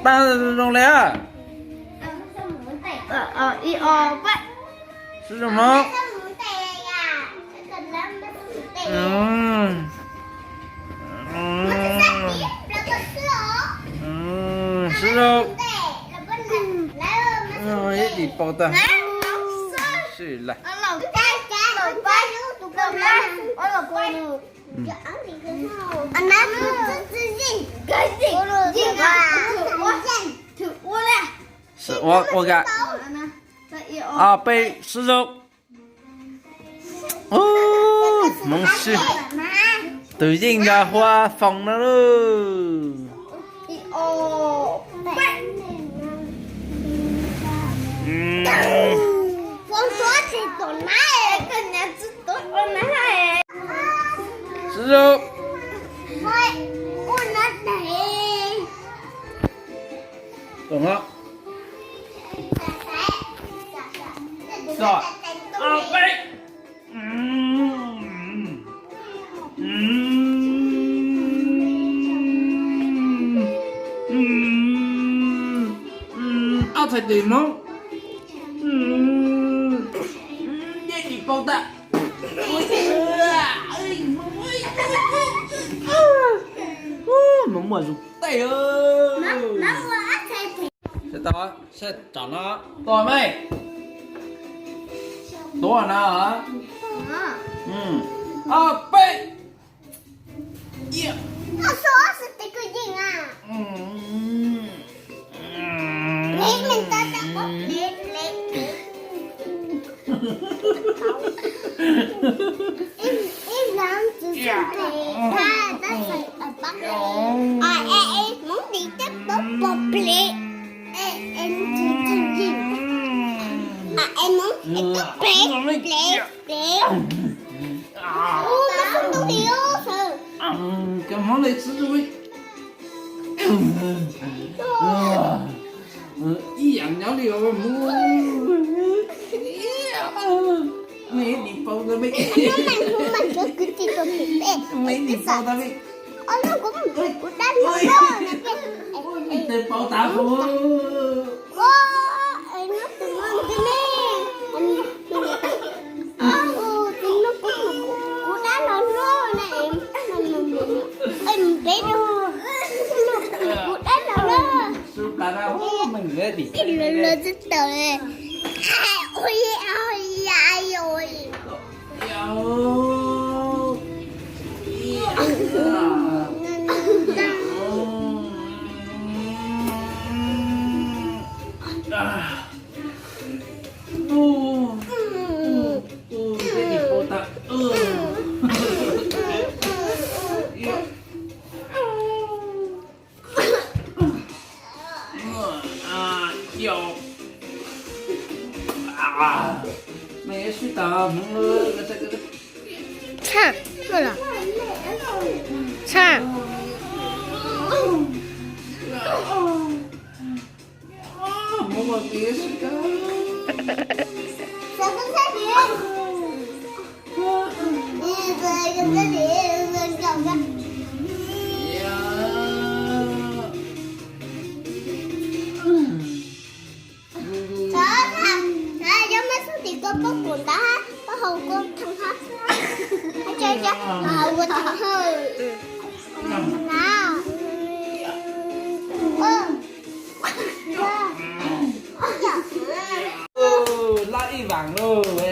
Pab zoo li a. Sib zoo mog. Sib zoo. Ib dim paus tag. Sib laj. Ua ua ga. Ob peb sib zoo. Hmoov sib. Tus yeej yog Hua Foom no lauj. Sib zoo. Tus no. Ob peb. Ob txhais tes Hmoob. Ib dim paus tag. Mus muaj zus tej. Sawv daws, sawv daws, tsom no, tuaj me. Tuaj no. Ob peb. Cov Hmoob li xwb ib yam nyob li os. Ib dim paus tag me. Ib dim paus tag me. Tes paus tag kuv. Tshaj, tshaj. Laj ib vaam lauj.